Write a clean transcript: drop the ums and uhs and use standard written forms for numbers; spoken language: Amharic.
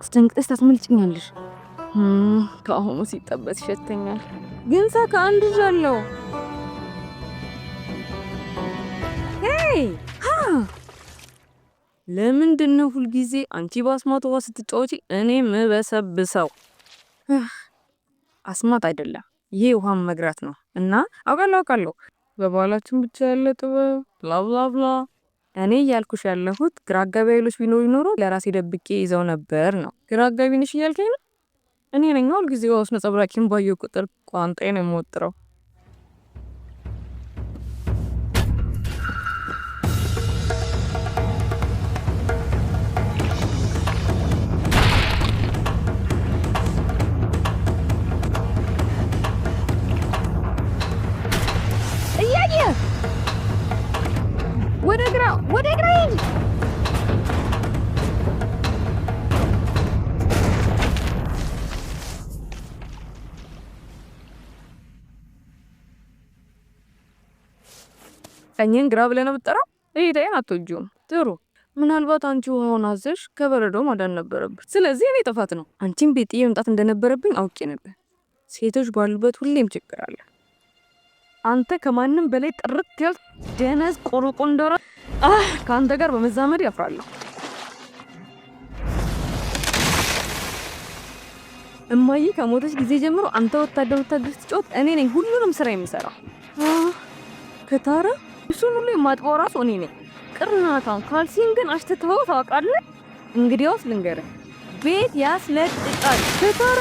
አስደንግጠሽ ታስመልጭኛለሽ። ከአሁኑ ሲጠበስ ይሸተኛል። ግን ሳካ አንድ ልጅ አለው። Hey ሃ፣ ለምንድን ነው ሁልጊዜ አንቺ በአስማት ውሃ ስትጫወቺ እኔ ምበሰብሰው? አስማት አይደለም ይሄ ውሃን መግራት ነው። እና አውቃለሁ አውቃለሁ በባህላችን ብቻ ያለ ጥበብ blah blah blah። እኔ እያልኩሽ ያለሁት ግራ አጋቢ ኃይሎች ቢኖሩ ኖሮ ለራሴ ደብቄ ይዘው ነበር ነው። ግራ አጋቢ ነሽ እያልከኝ ነው? እኔ ነኝ ሁልጊዜ ውሃ ውስጥ ነጸብራቂን ባየሁ ቁጥር ቋንጣዬን የምወጥረው። እያየ ወደ ግራ ወደ ግራ ሂድ። ቀኝን ግራ ብለህ ነው የምትጠራው? እይታዬን አትወጂውም። ጥሩ፣ ምናልባት አንቺ ውሃውን አዘሽ ከበረዶ ማዳን ነበረብሽ። ስለዚህ እኔ ጥፋት ነው። አንቺን ቤት ጥዬ መምጣት እንደነበረብኝ አውቄ ነበር። ሴቶች ባሉበት ሁሌም ችግር አለ። አንተ ከማንም በላይ ጥርት ያልክ ደነዝ ቆሮቆንዶራ፣ ከአንተ ጋር በመዛመድ ያፍራለሁ። እማዬ ከሞተች ጊዜ ጀምሮ አንተ ወታደር ወታደር ስትጫወት እኔ ነኝ ሁሉንም ስራ የምሰራው። ከታራ እሱን ሁሉ የማጥበው ራሱ እኔ ነኝ። ቅርናታም ካልሲን ግን አሽትተኸው ታውቃለህ? እንግዲያውስ ልንገርህ፣ ቤት ያስለቅቃል። ከታራ